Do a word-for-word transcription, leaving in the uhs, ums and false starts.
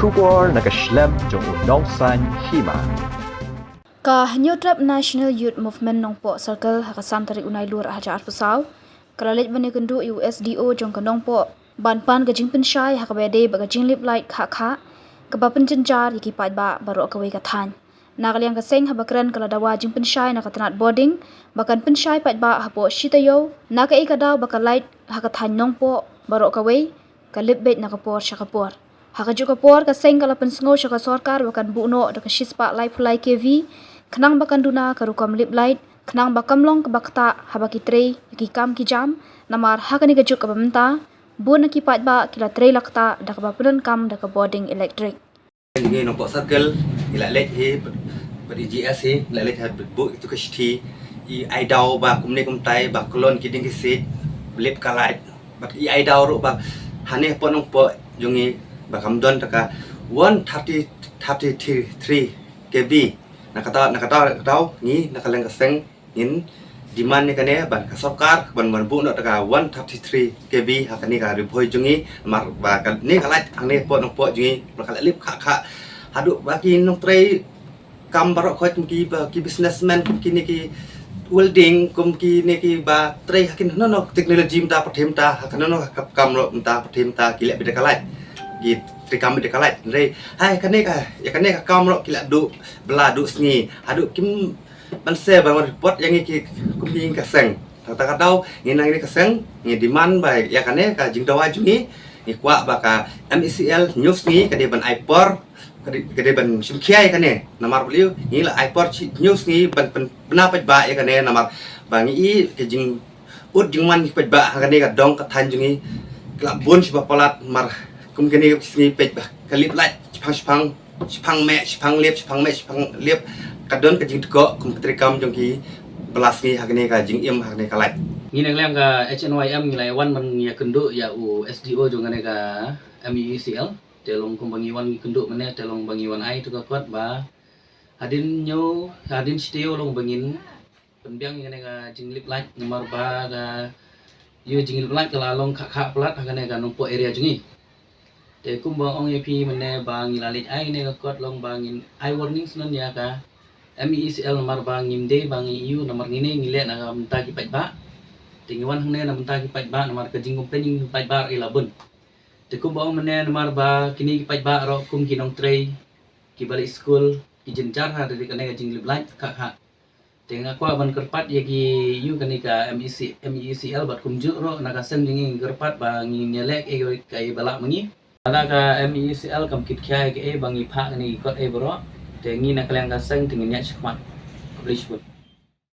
Khubor na ka shlem jong u nongsaiñ hima. Ka Hynñiewtrep National Youth Movement Nongpoh Circle ha ka san tarik u Nailur ar hajar arphew saw ka la leit ban ïakynduh ïa u S D O jong ka Nongpoh ban pan ka jingpynshai ha kaba ïadei bad ka jinglip lait khah khah kaba pynjynjar ïa ki paidbah baroh kawei ka thaiñ. Na ka liang ka seng haba kren ka la dawa jingpynshai na ka tnat bording ba kan pynshai paidbah hapoh shi taïew na kaei ka daw ba ka lait ha ka thaiñ Nongpoh baroh kawei ka lip beit na ka por sha ka por. Ha kajuh ka por ka seng ka la pynsngew sha ka sorkar ba kan buh noh da ka shispah laiphew lai K V khnang ba kan duna ka rukom lip lait khnang ba kam long kaba ktah haba ki trei ïa ki kam ki jam, namar ha kane ka juk kaba mynta bun na ki paidbah ki la trei la ktah da kaba pyndonkam da ka bording elektrik. Ngi Nongpoh Circle ngi la leit hi bad i G S hi, ngi la leit ha bad buh ïa tu ka shithi, i ai daw ba kumne kumtai ba kyllon ki dieng ki siej lip ka lait. Bad i ai daw ruh ba hane hapoh Nongpoh jong ngi ba kam don ta ka one thirty, thirty-three K V. Na kata, na kata, kata ngi na ka liang ka seng ngin demand ïa kane ban ka sorkar ban, ban buh noh ta ka one thirty-three K V ha kane ka Ri Bhoi jong ngi, namar ba kane ka lait hangne hapoh Nongpoh jong ngi ba ka la lip khah khah. Haduh ba ki nongtrei kam baroh khoit, kum ki ba ki businessman, kum kine ki welding, kum kine ki ba trei ha kino kino technology mynta, pathem mynta, ha kino kino ka kam ruh mynta, pathem mynta ki leh beit da ka lait, ki trei kam beit da ka lait. Hynrei ha kane ka, ïa kane ka kam ruh ki la duh bylla duh sngi. Haduh kim ban se ban wan report ïa ngi ki kum ki ka seng. Tang kata ka daw ngi na ngi ka seng ngi demand ba ïa kane ka jingdawa jong ngi, ngi kwah ba ka M E C L hynñiew sngi ka dei ban ai por, ka dei, ka dei ban shim khia ïa kane. Namar balei? Ngi la ai por shi hynñiew sngi ban pyn, pynbna paidbah ïa kane, namar ba ngi i ka jing ut jingman ki paidbah ha kane ka dong ka thaiñ jong ngi ka la bun shi ba palat, namar kum kane ka sngi paidbah ka lip lait shipang shipang, shipang meh shipang lip, shipang meh shipang lip. Ka don ka jingtkoh kum ka treikam jong ki bylla sngi ha kane ka jingim ha kane ka lait. Ngi na ka liang ka H N Y M ngi la wan ban ïakynduh ïa u S D O jong kane ka M E E C L. Te long kumba ngi wan ngi kynduh mynne, te long ba ngi wan ai tu ka kot ba hadien hynñiew, hadien shi taïew long ba ngin pynbiang ïa kane ka jinglip lait, namar ba ka ïa jinglip lait ka la long khah khah palat ha kane ka Nongpoh area jong ngi. Te kumba ong ïa phi mynne ba ngi la leit ai kane ka kot long ba ngin ai warning shen ïa ka M E E C L, namar ba ngim dei ba ngi ïa u, namar ngi ne ngi leh na ka bynta ki paidbah. Te ngi wan hangne na bynta ki paidbah, namar ka jingcomplain ki paidbah ruh i la bun. Te kumba ong mynne, namar ba kine ki paidbah ruh kum ki nongtrei, ki ba leit skul, ki jynjar ha kane ka jinglip lait khah khah. Te nga kwah ban kyrpad ïa ki, ïa kane ka M E C, M E E C L bad kumjuh ruh na ka seng jong ngi, ngi kyrpad ba ngin ïaleh ïa kaei ba lah ma ngi. Lada ka M E E C L kam kit khia ïa kaei ba ngi phah kane ki kot ei baroh, te ngi na ka liang ka seng te ngin ïaid shakhmat. Khublei shibun.